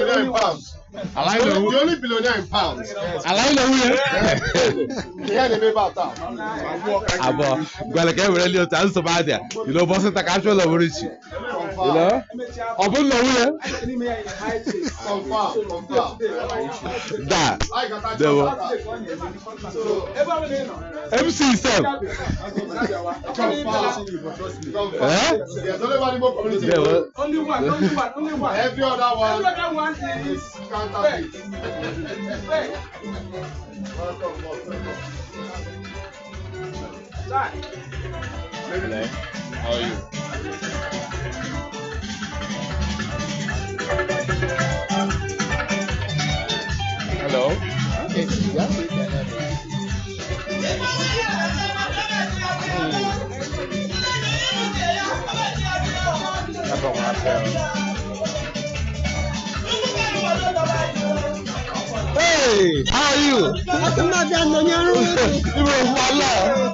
billionaire in pounds. The only billionaire in pounds. Ihe na-eme ebe a taa. Abụọ gwara ka e were lie otu a nsogbu adịa ilo ụbọchị nta ka achụ ụlọ were ichi ilo ọ bụ nna nwunye Confirm, confirm. Da dewo MC sef. Confirm. Eh? There's only one Igbo community. Dewo. Only one, only one, only one. Every other one Every other one is is counterfeit. Fake. Welcome, boss. Welcome. Hello. How are you? Hello. Okay, yeah, we can have it. Hey, how are you? Ibo wala,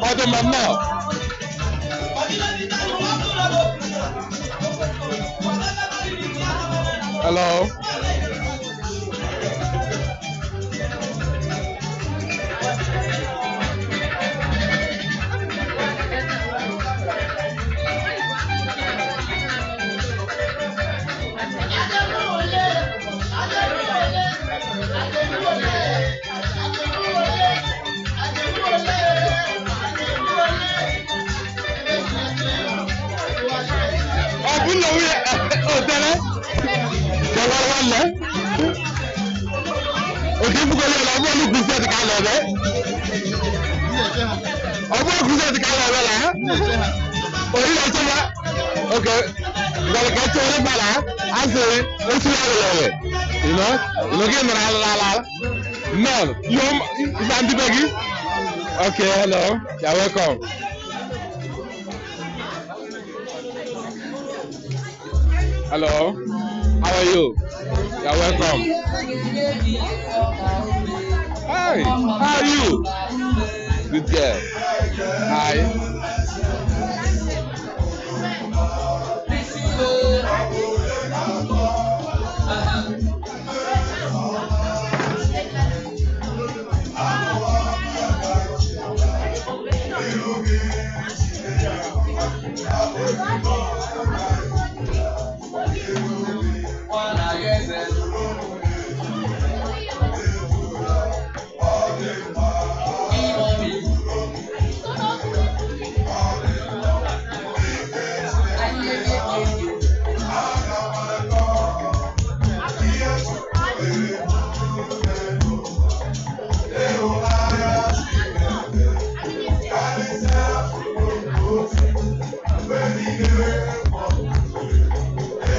ọdún mama. Hello. Ọbụna nwunye otere kẹwàá wọlé. Òkè fúkọlẹ̀ ọ̀la ọmọ olú crusade ká lọ bẹ́. Ọmọ crusade ká lọ bẹ́ la. Oyi lọ sọ́wọ́. Ok, gbọ̀dọ̀ kẹ́ tó orí gbàlá. A sị otu ya lọ rẹ̀. Ìlọ ìlọ kí nara ala ala. Nọ, yóò ìgbà ndị be gị. Okay, hello. You're welcome. Hello. How are you? You're welcome. Hi. How are you? Good girl. Hi.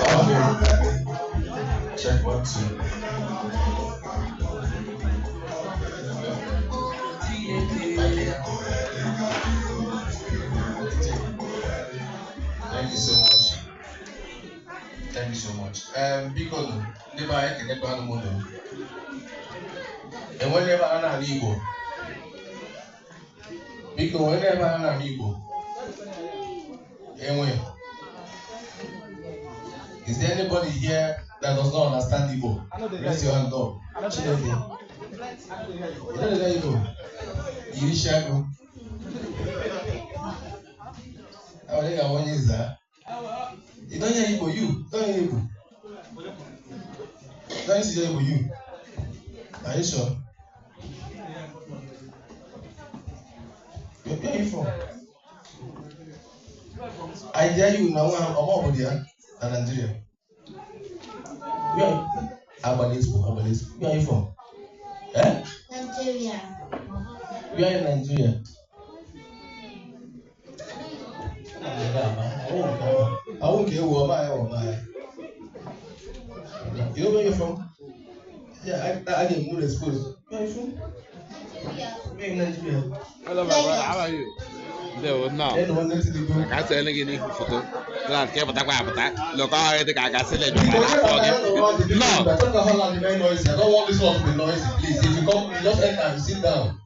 Okay. Check 1, 2. Thank you so much. Thank you so much. Biko nụ, ndị be anyị ekenekwa m unu. Enwere ebe a na-ala Igbo. Biko, nwere ebe a na-ala Igbo. Enwe. Is there anybody here that does not understand Igbo? Raise your hand up. Chineke. You don't know Igbo? Irishago. I think I want you that. You don't hear Igbo, you. Don't hear Igbo. Don't you hear Igbo, you. Are you sure? Where are you from? I dare you now. I'm over there in Nigeria. Where are you? Abalesco, Abalesco. Where are you from? Eh? Nigeria. Where in Nigeria? I won't care who am I or my. You know where you're from? Yeah, I didn't move the school. Where are you from? Nigeria. Where in Nigeria? Hello, my brother. How are you? Ndewo nnọọ. Ka a sịrị gị n'ihu foto. Na nke pụtakwa apụta. Lụkọ ọrụ dị ka a gasị na ebi afọ gị. Nnọọ. I don't want very noisy. I don't want this one to be noisy. Please, if you come, you just enter and sit down.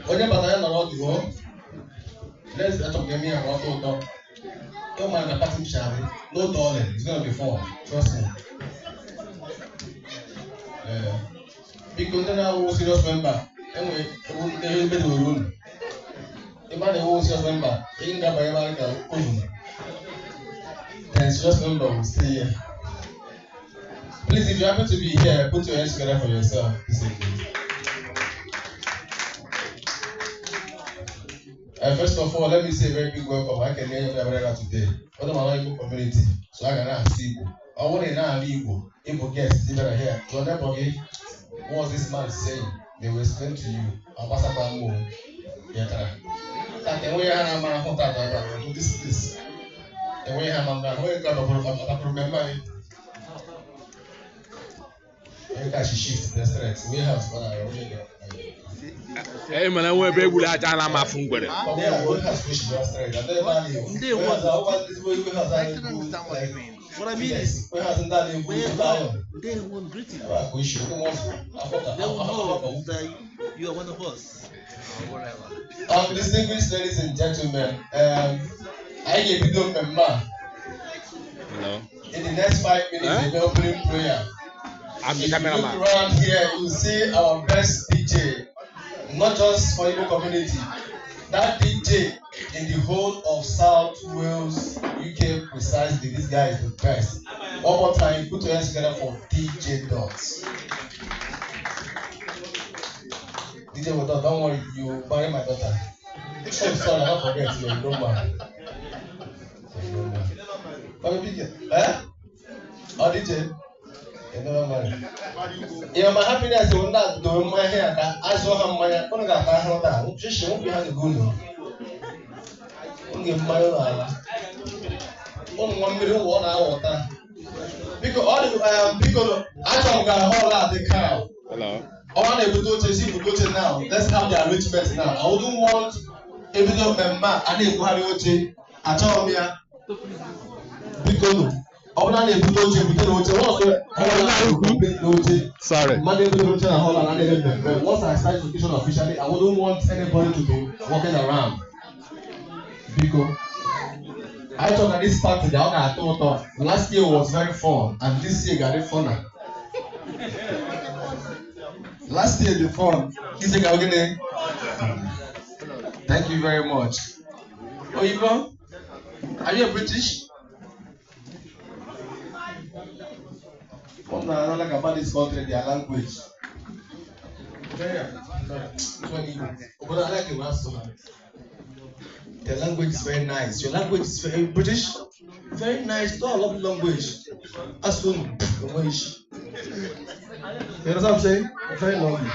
Onye bata ya nọrọ ọdụ o. Let's achọ ka eme ya ka ọ tọọ ụtọ. Don't mind the party shall no darling. It's gonna be fun. Trust me. Biko ndị na-awụ serious member, enwe ewu ndị ebe dị unu. Ịma na ewu serious member, ị ga-abanye ebe a ka oven. Then serious member will stay here. Please, if you happen to be here, put your hands together for yourself this evening. First of all, let me say a very big welcome. I can hear you everywhere today. What am Igbo community? So I can ask Igbo. I want to know Igbo. Igbo guests, if you are here, your neighbor, what was this man saying? They will explain to you. This place. Shift the strength. Warehouse, but I Ee, mana nwe ebe egburu aja na ama afụ ngwere. What I mean is, they won't greet you. They will know that you are one of us. Or whatever. Distinguished ladies and gentlemen, I gave you the Hello. In the next 5 minutes, the opening prayer. I'm the If you cameraman. look around here, you see our best DJ, not just for Igbo community. That DJ in the whole of South Wales, UK precisely, this guy is the best. One more time, put your hands together for DJ Dots. DJ Dot, don't worry, you marry my daughter. Oh, sorry, I don't forget, you're a grown man. You're a grown man. But we eh? Oh, DJ? You never marry. You know, my happiness will not do my hair. I saw her money. I'm gonna get her. She won't be having a good one. I'm gonna marry her. 1 million 1 hour. Because all the because I don't got a whole lot of the cow. Hello. All they would go to see would go to now. Let's have the arrangement now. I wouldn't want every member and they go have I tell me because ọ bụrụ na na-ebute oche bute n'oche once Sorry. mmadụ ebute oche na hall and na-eme mmemme. Once I start education officially, I wouldn't want anybody to be walking around. Biko, I thought that this party ọ ga-atọ ụtọ. Last year was very fun and this year got funner. Last year the fun, this year ga gịnị? Thank you very much. Oyibo, are you a British? One I like about this country, their language. But I like the last one. Their language is very nice. Your language is very British, very nice. Not a lovely language. Asun, you know what I'm saying? Very lovely.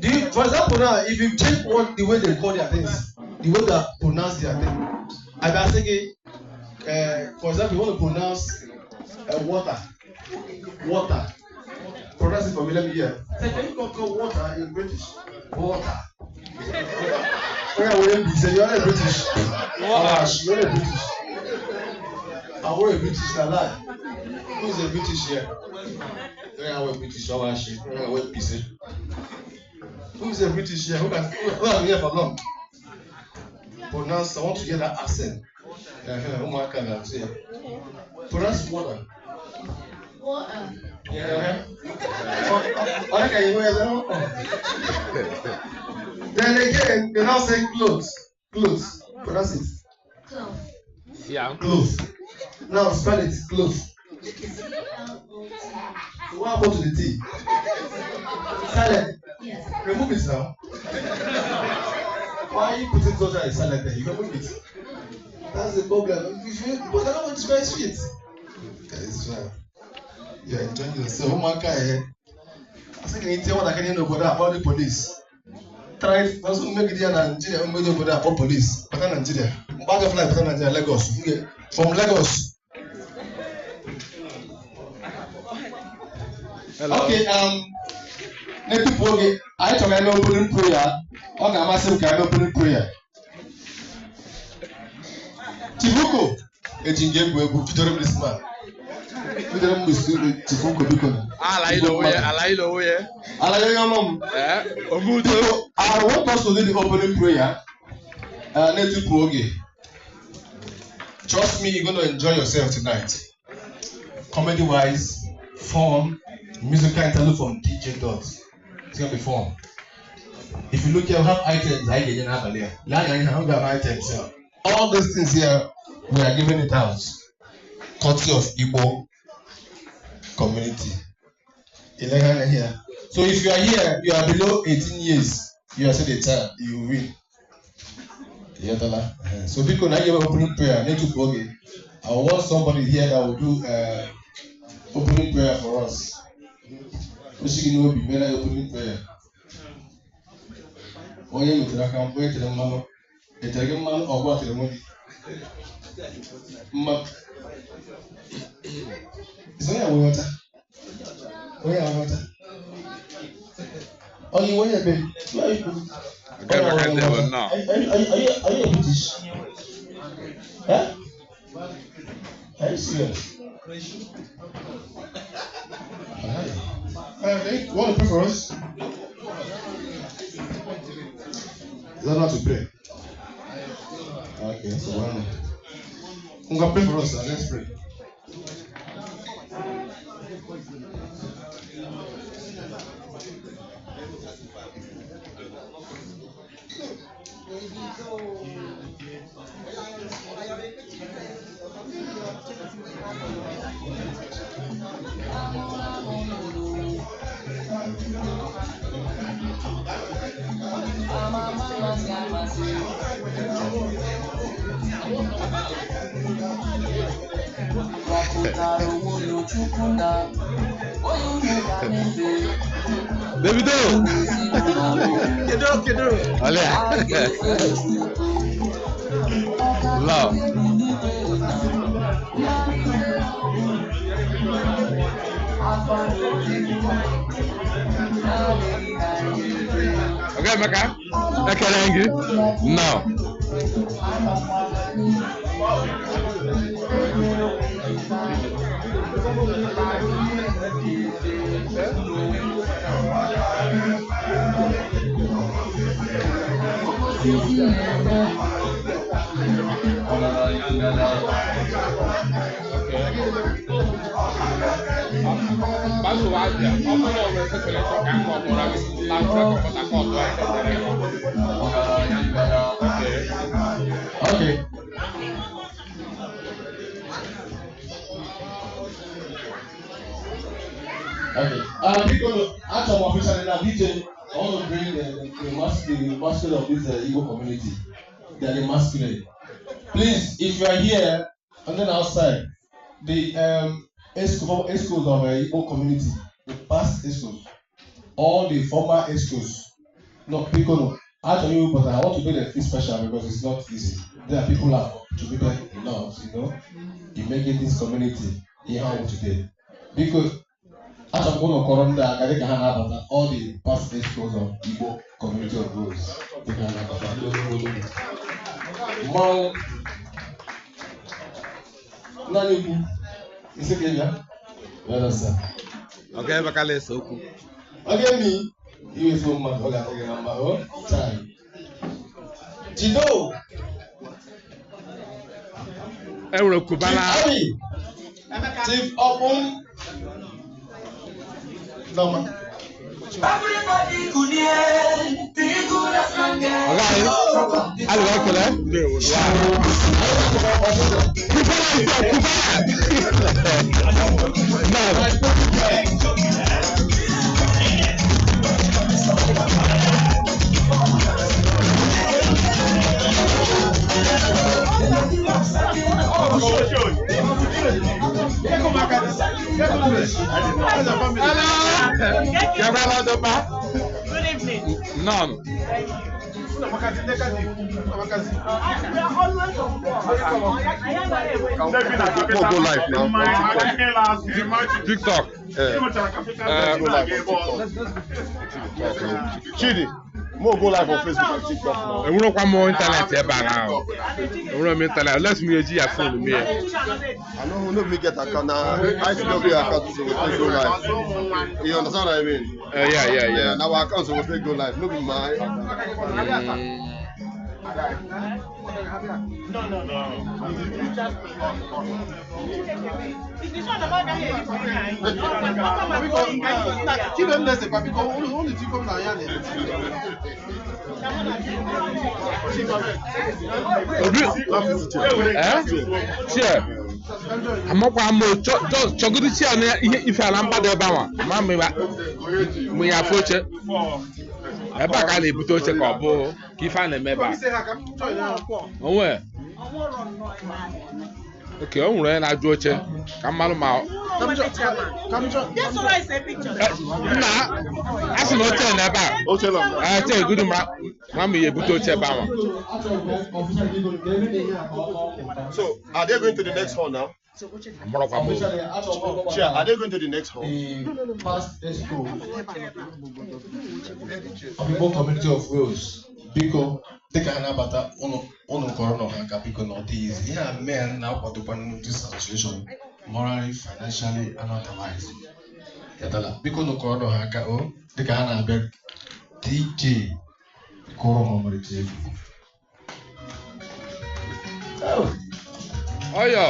Do you, for example, now if you check what the way they call their things, the way they pronounce their thing, I be asking, for example, you want to pronounce water. Water. Pronounce it for me, let me hear. Say, can you call water in British? Water. Where will you be? Say, you're not British. Water. You're not British. I wear a British, I lie. Who is a British here? I wear British, I wear PC. Who is a British here? Who has been here for long? Pronounce, I want to hear that accent. Pronounce water. Water. Yeah. Then again, they now say clothes. Clothes. Pronounce it. Clothes. Yeah. Clothes. Now spell it. Clothes. C-L-O-T. So what happened to the T? Silent. Yes. Remove it now. Why are you putting such a silent there? You remove it. That's the problem. But I don't want to very sweet. Okay, it's fine. You are enjoying yourself. Ụmụaka eh. Asị ka itinye nwatakịrị n'obodo a kpọọ the police. Try ọsọ mmegide ya na Nigeria mmegide obodo a kpọọ police. Bata Nigeria. Mgbe a gafela bata Nigeria Lagos. From Lagos. Hello. Okay, n'etiti oge anyị chọrọ eme opening prayer. Ọ ga-amasị m ka eme opening prayer. Chibuko eji nge egwu egwu bidoro m this man. Bidoro m Chibuko biko. Ala ilo oye, ala ilo oye. Ala ya ọma m. Eh, omudo. Biko, I want us to do the opening prayer. N'etiti oge. Trust me, you're going to enjoy yourself tonight. Comedy wise, fun, musical interlude from DJ Dot. It's gonna be fun. If you look here, we have items. I get We have items here. All these things here, we are giving it out. Courtesy of Igbo community. Ilegana here. So if you are here, you are below 18 years, you are still a child, you win. So because I give opening prayer, need to go. I want somebody here that will do opening prayer for us. Opening prayer. Onye metere aka onye tere mmanụ etere gị mmanụ ọgwụ a tere nwunye mmanụ onye awụ ọcha onye awụ ọcha onye iwe onye ebe are you a British? Huh? Are you serious? You want to pray for us? Is that not to pray? Okay, so why not? I'm gonna pray for us, sir. Let's pray. Davido! Kedu. Olha. Love. Okay, Maka. Ekele gị. Now. Okay. Okay. Because after my official now, DJ, I want to bring the masquerade of this Igbo community. They are the masquerade. Please, if you are here and then outside, the schools of the Igbo community, the past schools, all the former schools. No, because no, actually, but I want to make them feel special because it's not easy. There are people who have contributed a lot, you know, in making this community here today. Because as I'm going to call them, all the past schools of Igbo community of Rose. Okay, Bakale Soku. Okay, me. You is so much. Okay, time. Jido. Euro Kubala. Chief Obum. Noma. Everybody could hear the good as Okay. I like it. Good evening. None. Thank you. We are always on board. Go live now on TikTok. TikTok. Go live on TikTok. Chidi, mo go live on Facebook and TikTok now. Enwere kwa mo internet ebe a now. Enwere m internet. Let's me eji ya phone me. I know no me get account now. ICW account so we take go live. You understand what I mean? Yeah. Yeah, now our account so we take go live. No be my account. Chair. Amakwa mo chọgodi chair na ihe ife ala mgbada ebe ahụ ma mụ ya afọ oche ebe a ka a na-ebute oche ka ọ bụ ka ife a na-eme ebe a onwe oke o nwere onye na-ajụ oche ka mmalụ ma nna a sị na oche na ebe a oche egudu ma ma ya ebute oche ebe ahụ. So, are they going to the next hall now? Chair, are they going to the next hall? The past ESCO of Igbo Community of Wales, biko, dịka ha na-abata ụnụ kọrọ nọ ha ka biko na ọ dịghị izi. Ihe a mee na-akwadokwa this association morally, financially, and otherwise. Yatala, biko nụ kọrọ nọ ha aka o dịka ha na-abịa DJ kụrụ ha ọmarịcha egwu. Ọyọ.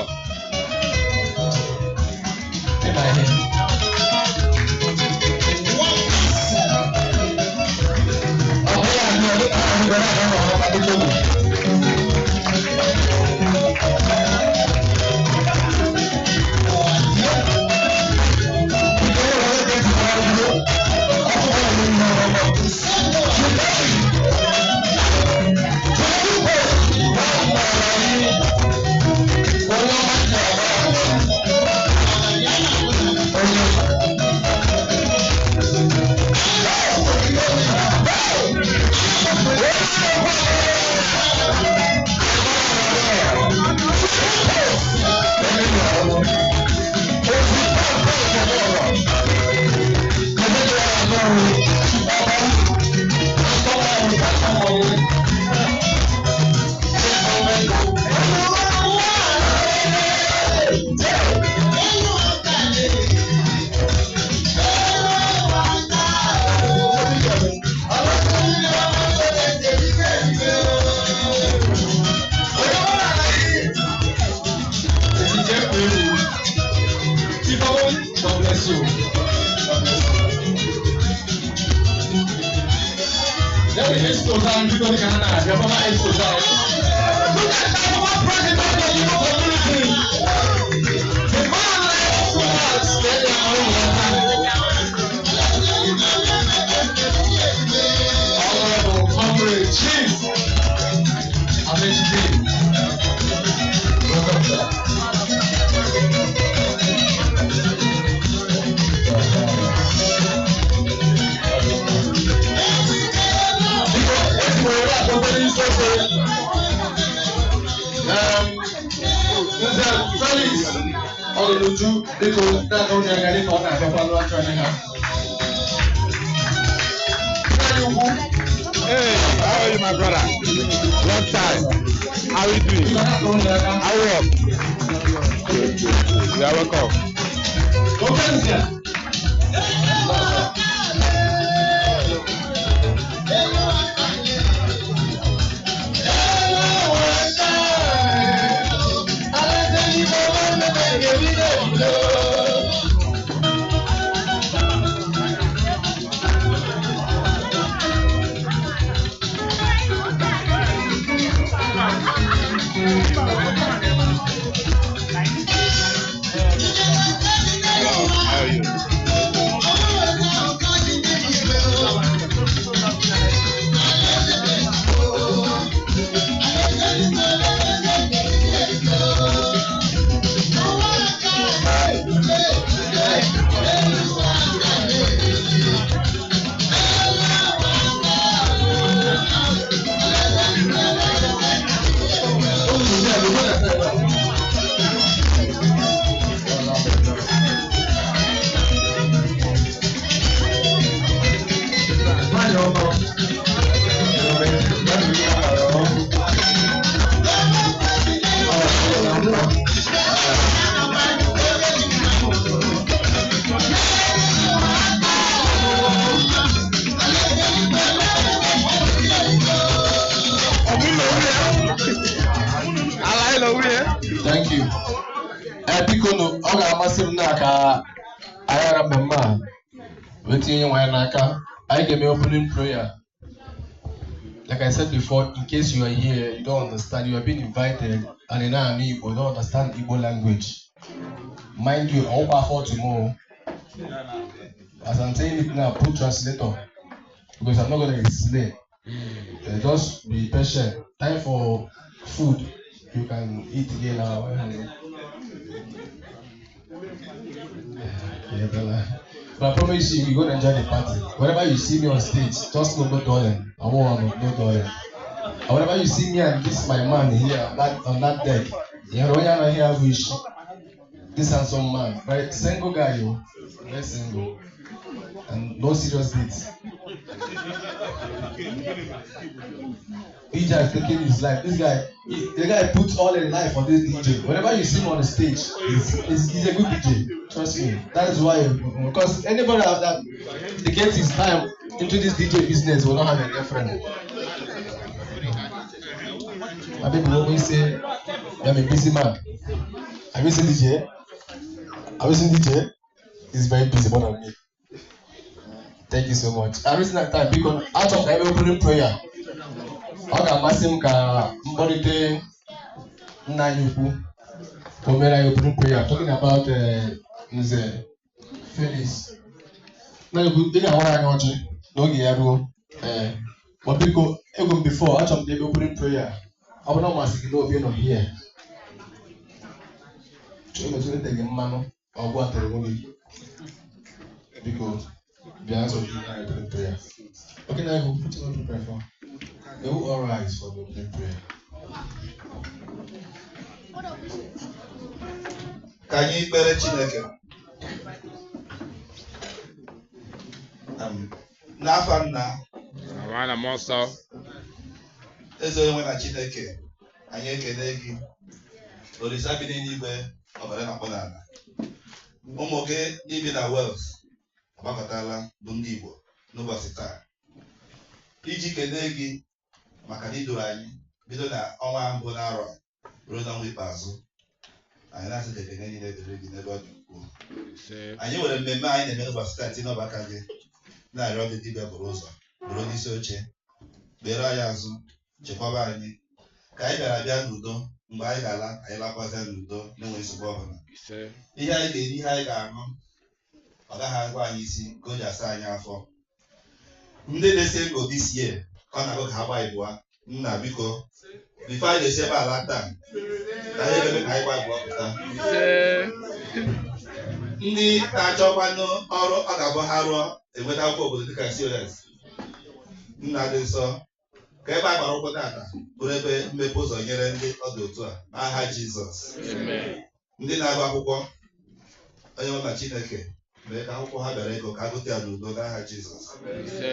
Hey, how are you, my brother? Long time. How are you doing? How are you? Good, good, good. You are welcome. Hello, how are you? Ga-amasị m na ka anyị ghara mmemme a wee tinye nwa ya n'aka. Anyị ga-eme opening prayer. Like I said before, in case you are here, you don't understand, you have been invited and ị na-anụ Igbo, you don't understand Igbo language. Mind you, ọwụkwa afọ tomorrow. As I'm saying it now, put translator because I'm not gonna explain. Just be patient. Time for food. You can eat again now. Yeah, but I promise you, you're gonna enjoy the party. Whenever you see me on stage, just know no darling. I won't want no darling. And whenever you see me and this my man here on that deck, you know, when you're here, wish this handsome man, right? Single guy, you, very single, and no serious dates. DJ is taking his life. This guy, the guy puts all in life for this DJ. Whenever you see him on the stage, he's a good DJ. Trust me. That is why, because anybody that dedicates his time into this DJ business will not have a girlfriend. I think we always say, I'm a busy man. Have you seen DJ? Have you seen DJ? He's very busy, more than me. Thank you so much. I reason that time because out of every opening prayer, ọ ga-amasị m ka mkpọlite nna anyị ukwu ka o mere anyị opening prayer talking about Nze Felix. Nna anyị ukwu, ị ga-awara anyị ọjị n'oge ya ruo. Ee, ma biko ego m before achọrọ m ka ebe opening prayer ọ bụrụ na ọ masị gị n'obi nọ here. Chọọ ịmetụ gị mmanụ ọgwụ atụrụ onwe gị. Biko bịa so gị na opening prayer. Okay, now you put on prepare for. They will all rise for the opening prayer. Ka anyị kpere Chineke. N'afa Nna, Nwa na Mmụọ Nsọ. Eze onye nwe na Chineke, anyị ekele gị. Olisa bi n'eluigwe, ọbara na-akpọ n'ala. Ụmụ gị ndị bi na Wales agbakọtala bụ ndị Igbo n'ụbọchị taa iji kelee gị maka na idoro anyị bido na ọnwa mbụ n'arọ ruo n'ọnwa ikpeazụ. Anyị na-asị ka ekele niile dịrị gị n'ebe ọ dị ukwuu. Ise. Anyị nwere mmemme anyị na-eme n'ụbọchị taa tinye n'ọba aka gị, na-arịọ gị dibịa buru ụzọ bụrụ onye isi oche, kpere anyị azụ, chekwaba anyị ka anyị bịara bịa n'udo. Mgbe anyị ga-ala, anyị lakwazịa n'udo na-enweghị nsogbu ọbụla. Ise. Ihe anyị ga-eri, ihe anyị ga-aṅụ, ọ gaghị agwa anyị isi nke o ji asa anyị afọ. Ndị na-ese ego this year ka ọ na-agụ ka ha gbaa ịbụa. Nna, biko, before anyị na-esi ebe ala taa, ka anyị ga-eme ka anyị gbaa ịbụa pụta. Ise. Ndị na-achọkwanụ ọrụ ọ ga-abụ ha rụọ enweta akwụkwọ obodo dịka COS, Nna dị nsọ, ka ebe a gbara ụkwụ tata bụrụ ebe mmepe ụzọ nyere ndị ọ dị otu a n'aha Jizọs. Amen. Ndị na-agụ akwụkwọ, onye nwe na Chineke, mee ka akwụkwọ ha bịara ego ka a gụta ya n'udo n'aha Jizọs. Ise.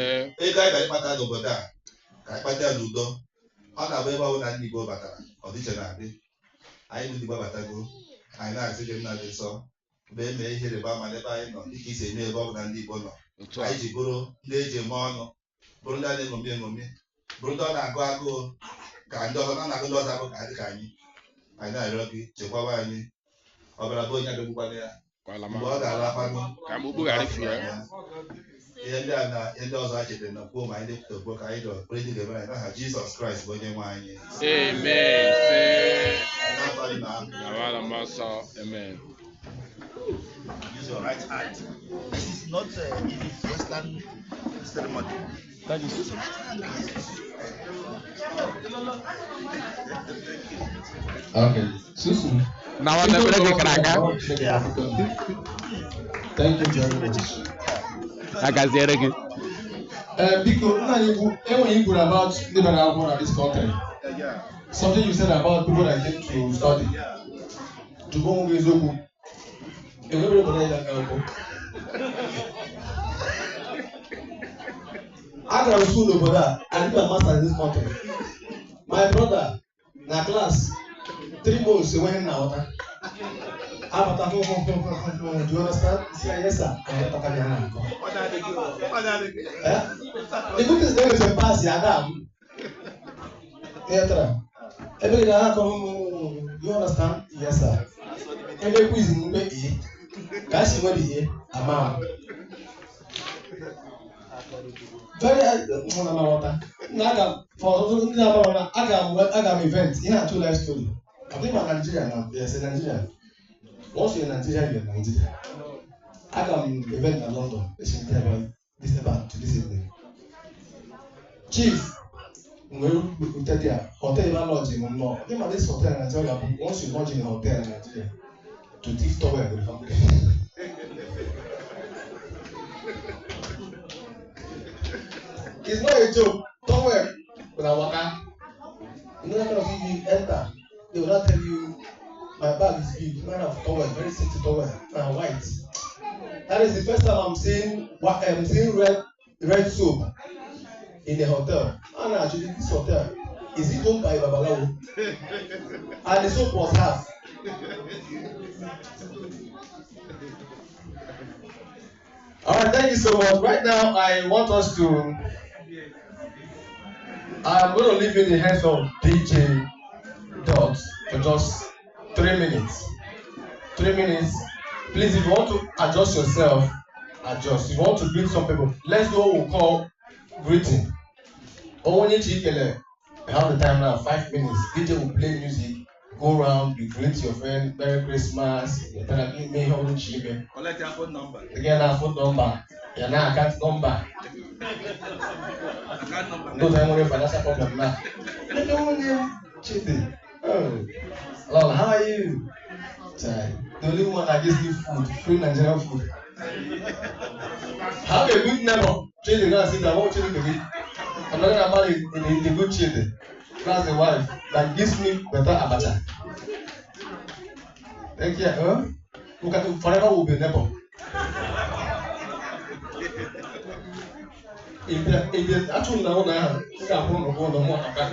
Ego anyị bịara ịkpata n'obodo a, ka anyị kpata ya n'udo. Ọ na-abụ ebe ọbụla ndị Igbo batara, ọdịiche na-adị. Anyị bụ ndị Igbo abatago, anyị na-asị gị, Nna dị nsọ, mgbe e mee ihe ịrịba ama n'ebe anyị nọ dịka isi eme ebe ọbụla ndị Igbo nọ. Otu a. Anyị ji bụrụ ndị eji eme ọnụ, bụrụ ndị a na-eṅomi eṅomi, bụrụ ndị ọ na-agụ agụụ ka ndị ọzọ na na-agụ ndị ọzọ agụ ka dị ka anyị. Anyị na-arịọ gị chekwaba anyị. Ọbara bụ onye abịagbukwana ya Kwala mgbe ọ ga-alakwanụ. Ka mkpukpu ghara ifu ya. Ihe ndị a na ihe ndị ọzọ a chetara na kwuo ma anyị depụta kwuo ka anyị rịọ kwere ndị ga-emere anyị n'aha Jizọs Kraịst bụ onye nwe anyị. Amen. Ise. N'afọ Nna, Nwa na Mmụọ Nsọ. Amen. Use your right hand. This is not Western ceremony. Use your right hand. Yes. Okay. Susu. Na nwanne ebere gị kara aka. Thank you very much. Agaziere gị. Biko, nna anyị ukwu, enwere i kwuru about ndị bịara akwụkwọ na this country. Something you said about people that came to study. Jụkwa onwe gị eziokwu. Enwebere obodo anyị ga-aga akwụkwọ. Agara m school n'obodo a, I did my master in this country. My brother, na class, 3 months enweghị m na-aghọta. Abata fụ fụ fụ fụ fụ fụ, do you understand? Si ya, "Yes sir," aghọtakwa ya na-akọ. Eh? The good thing is na enwere pass ya ada m. Ịghọtara? Ebe gị na-akọ, "You understand?" "Yes sir." Ebe quiz mgbe E. Ka si nwere ihe ama m. Very na aghọta. Na aga for ọtụtụ ndị na-ama na aga m event ihe a true life story. I think ma Nigeria na yes in Nigeria. Once you're in Nigeria, you're in Nigeria. Aga m event na London. Esi m ebe this ebe to this evening. Chief nwere rute there hotel ebe a lodge m nnọọ. I think ma this hotel in Nigeria bụ once you lodge in a hotel in Nigeria to thief towel with the family. It's not a joke. Towel with a waka. You know that kind of thing you enter, they will not tell you my bag is big, man of towel, very sexy towel, and white. That is the first time I'm seeing what I'm seeing red soap in a hotel. And actually this hotel is it owned by Babalawo? And the soap was half. All right, thank you so much. Right now, I want us to. I'm going to leave in the hands of DJ Dot for just 3 minutes. 3 minutes. Please, if you want to adjust yourself, adjust. If you want to greet some people, let's do what we call greeting. Only Chikele, we have the time now, 5 minutes. DJ will play music. Go round, you greet your friend, Merry Christmas. You tell them, "May hold Chime." Collect your phone number. Again, our phone number. Your now account number. Account number. No time only financial problem now. Chidi. Oh, Lord, how are you? Child, the only one that gives me food, free Nigerian food. Have a good neighbor. Chidi, now see that one Chidi to be. I'm talking about the good Chidi. That's the wife that gives me better abacha. Thank you. Huh? We can forever will be neighbor. If the actual now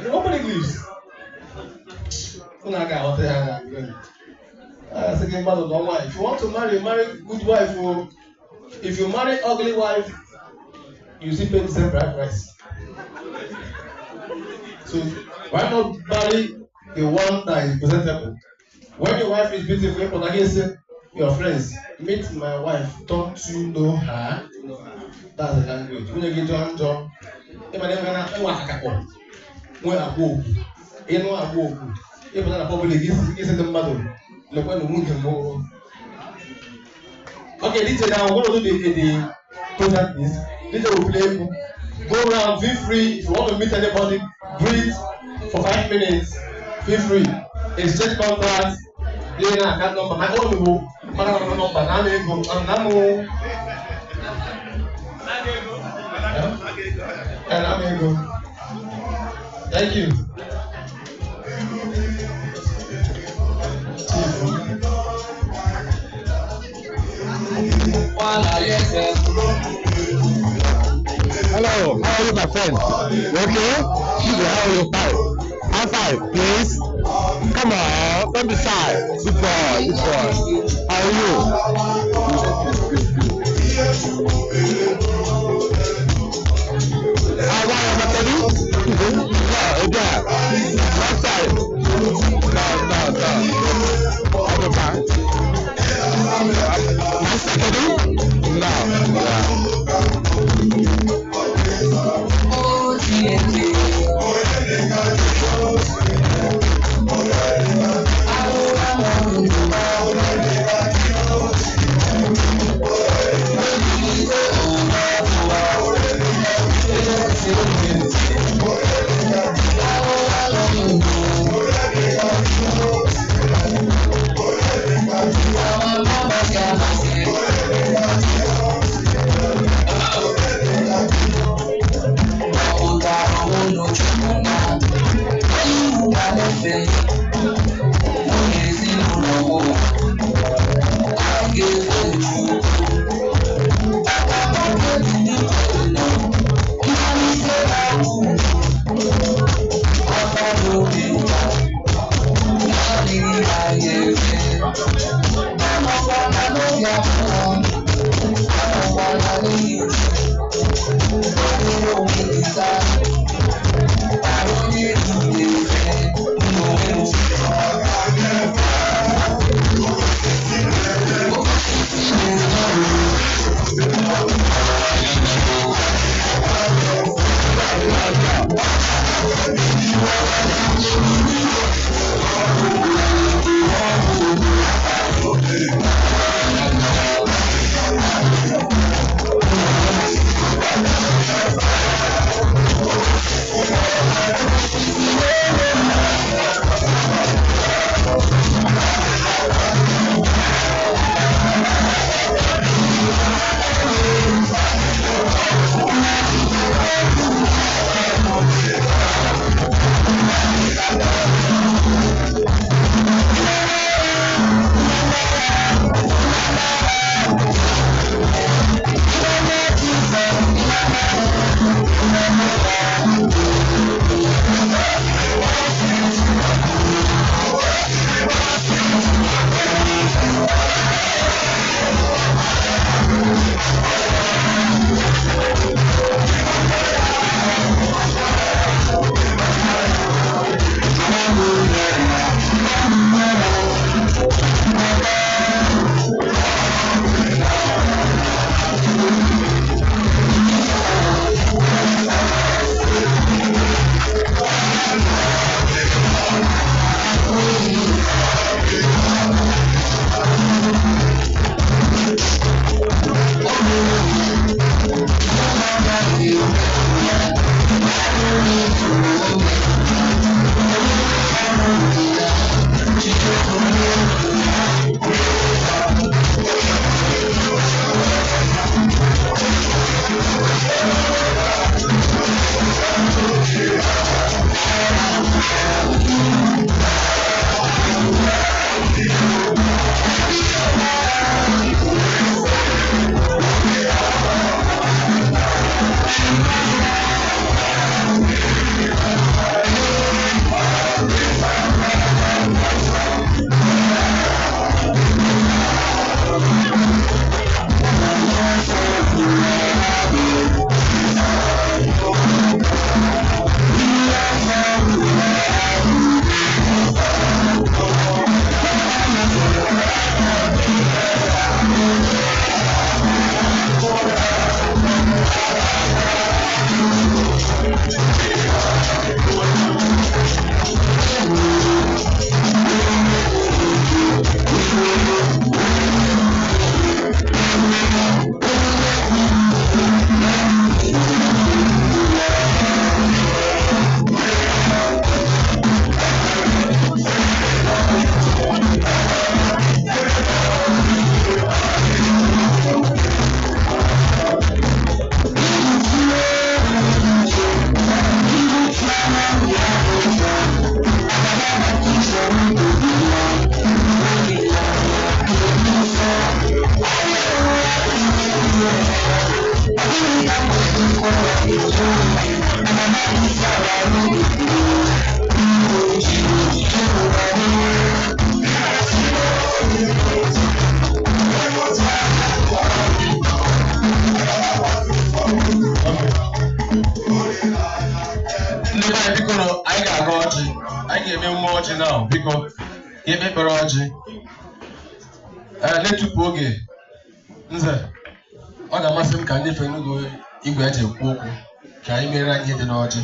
nobody lives. If you want to marry, marry good wife. If you marry ugly wife, you still pay the same bride price. So why not marry the one that is presentable? When your wife is beautiful, people can say, your friends, meet my wife, don't you know her? That's the language. When you get John John, if I never Okay, DJ, now I'm going to do the present this. DJ will play. Go around, feel free. If you want to meet anybody, greet for 5 minutes. Feel free. Exchange contacts. Play na account number. My own will. My number. Namo. Thank you. Hello, how are you, my friend? You okay? How are you? Five. High five, please. Come on, don't be shy. Good boy, good boy. How are you? How are you, my baby? Yeah, left side. No, no, no. Other back. No, yeah. Ndị be anyị, biko nụ, anyị ga-aga ọjị. Anyị ga-eme emume ọjị na, biko, ka ekpe ekpere ọjị. Ee, na-etupu oge, nze, ọ ga-amasị m ka ndị nyefee n'oge igwe eji ekwu okwu ka anyị mere anyị ihe dị n'ọjị.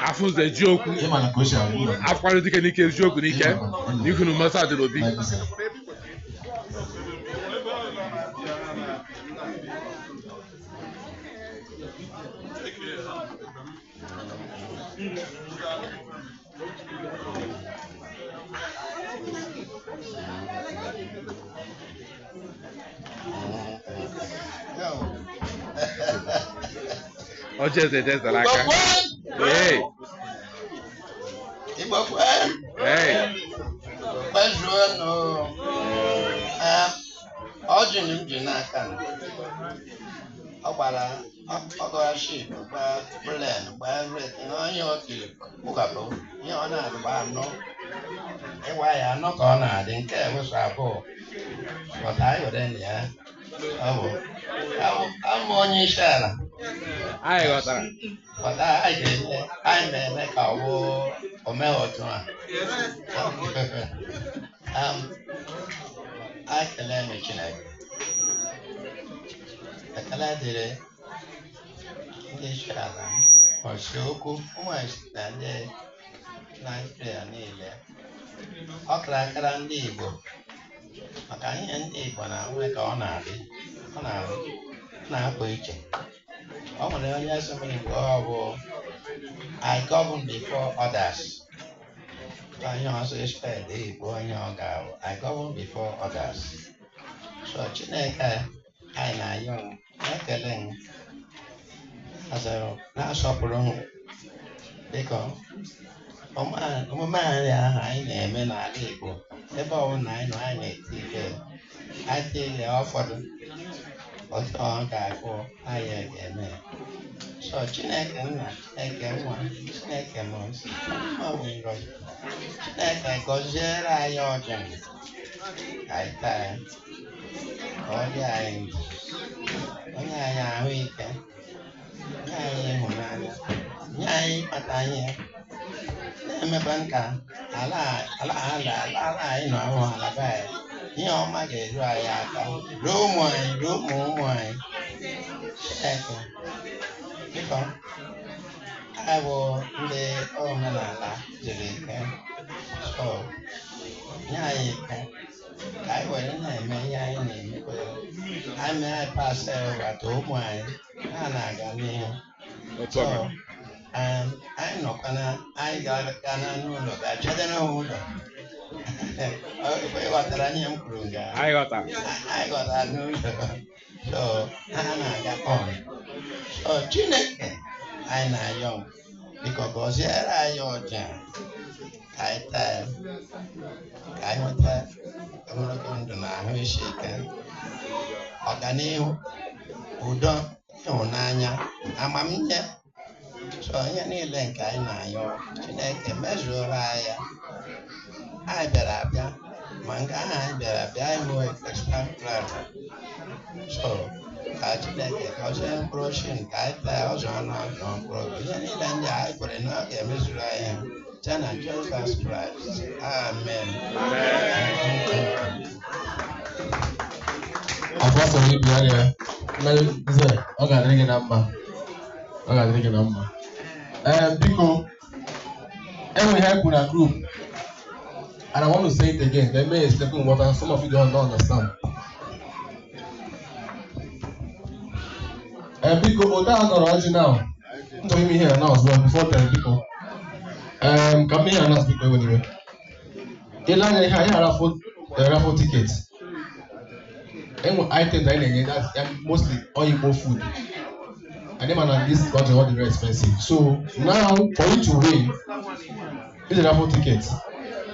Afụ nze eziokwu. Ịma na ka o si agwụ. Akwado dike n'ike, eziokwu n'ike n'ihu na mmasị adị n'obi. Ọjị eze dị eze n'aka. Ee. Igbo kwe. Ee. Kwezuonụ. Ee, ọjị m ji n'aka m. Ọ gbara ọ gbara ship, gbaa plen, gbaa everything. Onye o tiri kpụkapụ ihe ọ na-adị gba anọ. Ịwa ya anọ ka ọ na-adị, nke ewesa abụọ. But anyị were na ya. Ọ bụ abụ onye isi ala. Anyị ghọtara. But anyị ga-eme, anyị na-eme ka ọ bụ omee otu a. Anyị kelee m Chineke. Ekele dịrị ndị isi ala m, ọchị okwu, ụmụ na ndị Naịjirịa niile. Ọ kara akara ndị Igbo maka ihe ndị Igbo na-enwe ka ọ na-adị, ọ na-apụ iche. Ọ nwere onye sị m Igbo ọ bụ "I govern before others." Onye ọzọ sped Igbo onye ọ ga-abụ "I govern before others." So Chineke anyị na-ayọ m, na-ekele m, na-asọpụrụ m dịka omume anyị ahụ anyị na-eme n'ala Igbo. Ebe ọbụla anyị nọ, anyị na-eti ihe, anyị tie ihe ụfọdụ otu ọ ga-afụ anyị ga-eme. So Chineke nna, Chineke nwa, Chineke mmụọ nsọ, ọ bụ ngọzi. Chineke gọziere anyị ọjị ka anyị taa ya, ka ọ dị anyị ndụ, onye anyị ahụike, nye anyị ịhụnanya, nye anyị ịkpata ihe, na-emekwa nka ala ala ala ala anyị nọ ahụ, ala be anyị, ihe ọma ga-eru anyị aka, ruo ụmụ anyị, ruo ụmụ ụmụ anyị. Chineke, biko, anyị bụ ndị omenala jiri ike, so nye anyị ike ka anyị were na-eme ihe anyị na-emekwa. Anyị mee, anyị pasị ụwa ụmụ anyị, ha na-aga n'ihu. Otu So ọ anyị nọkwa na anyị ga-aga n'ụlọ ga-echedere ha ụlọ. Ị ghọtara ihe m kwuru nga? Anyị ghọtara. Anyị ghọtara n'ụlọ, so ha na-aga on. So Chineke anyị na-ayọ m, biko gọziere anyị ọja ka anyị taa ya, ka anyị nweta ogologo ndụ na ahụ isi ike, ọganihu, udo, ịhụnanya, amamihe. So ihe niile nke anyị na-ayọ Chineke mezuoro anyị ya. Anyị bịara abịa, ma nke ahụ anyị bịara abịa, anyị nwee expand plan. So ka Chineke gọzie mkpụrụ osisi nke anyị taa, ọzọ ọnụ ọzọ mkpụrụ obi, ihe niile ndị anyị kwere na ọ ga-emezuru anyị ha site na Jizọs Kraịst, amen. Afọ gị bịa ya. Nze, ọ ga-adịrị gị na mma, ọ ga-adịrị gị na mma. Ee, biko, enwe ihe kwuru na group and I want to say it again. Let me explain what some of you don't understand. Ee, biko, ote a nọrọ ọjị now, m chọrọ ime ihe announce well before then. Biko, ee, ka m mee ihe announce. Biko, ewe n'iwe. Ile anya ihe anyị raffle ticket, enwe items anyị na-enye, that's mostly all Igbo food, and them and this country all dey very expensive. So now, for you to win this raffle ticket,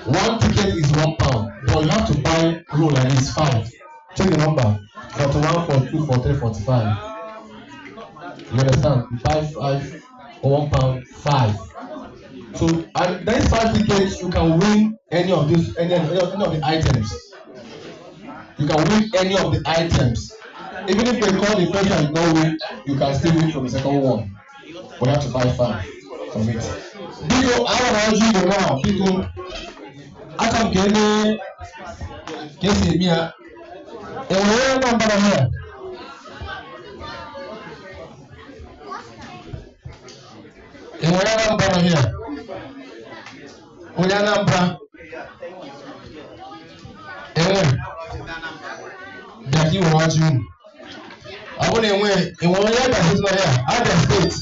one ticket is £1, but you have to buy roll like this, five. Check the number: 41, 42, 43, 45. You understand? You buy 5 or £1 5. So and these 5 tickets, you can win any of these, any of the items. You can win any of the items. Even if they call the first one you don't win, you can still win from the second one. But you have to buy 5 from it. Biko, I want to you now. Biko, aka m ka eme ka esi eme ya. Enwere onye Anambra here? Enwere Anambra here? Onye Anambra? Enwe? Bịa ka ị were ọjị unu. Ọ bụrụ na enwe onye Abia State nọ here? Abia State.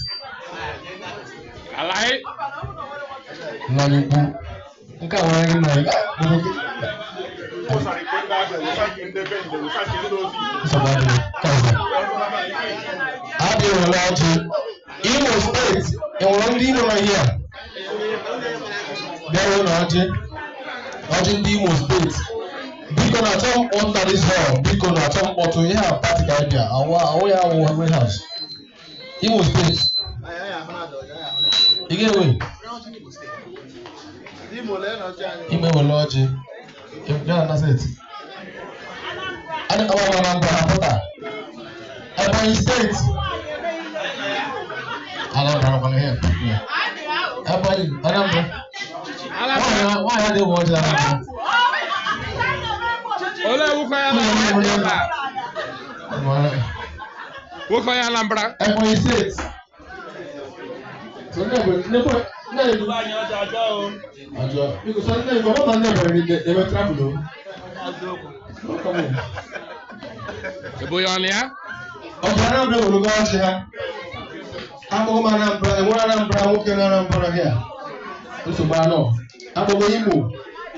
Nọ n'ikwu. Nke a nwere gị nọ ya. Nsogbu adịghị. Nke ọzọ. Abia were ọjị. Imo State, enwere ndị Imo nọ here? Bịa were na ọjị. Ọjị ndị Imo State. Biko na-achọ mkpọtụ na this hall. Biko na-achọ mkpọtụ. Ihe a party ka anyị bịa. Awụ ya awụ warehouse. Imo State. Ị ga-ewe? Imo ewere ọjị. Bịa na steeti. Adịkọwa Anambra pụta. Ebonyi State. Anambra nọkwa ihe. Ebonyi, Anambra. Nwaanyị adịghị ọjị na Anambra. Olee nwoke onye Anambra? Nwoke onye Anambra. Ebonyi State. So ndị Ebonyi ajọ. Biko sọ ndị Ebonyi, ọ bụ na ndị Ebonyi na-eme travel o. Ebonyi ọ na ya? Ọ bụ Anambra were ogo ọchị ha. Akpọgo m Anambra, enwere Anambra nwoke na Anambra here. Nsogbu anọ. Akpọgo Imo,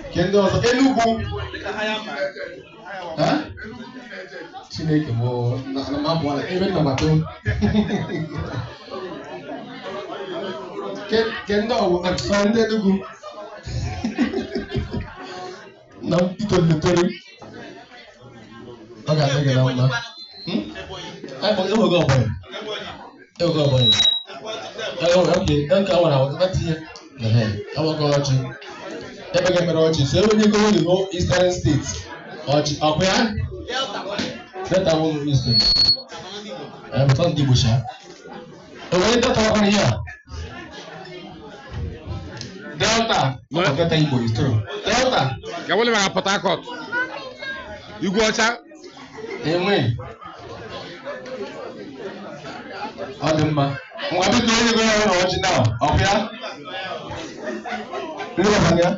nke ndị ọzọ. Enugu. Chineke mụ na m abụọ ebe nna mato. Ke ndị ọwụ sorry ndị Enugu. Na m itolitere. Ọ ga-adị gị na mma. Enwego Ebonyi. Enwego Ebonyi. Okay, nke a nwere awụ tinye. Enwego ọjị. Ebe ga-emere ọjị. So enwere ego the whole Eastern State. Ọjị ọkụ ya? Delta wụ Eastern. Pụta ndị Igbo sha. Enwere Delta ọkụ ihe a? Delta. Ọ Delta Igbo is true. Delta. Ka wọle maka Port Harcourt. Igwe ọcha. Enwe. Ọ dị mma. Ngwa biko onye goro ọrụ ọjị now. Ọkụ ya? Ndị ọbara ya?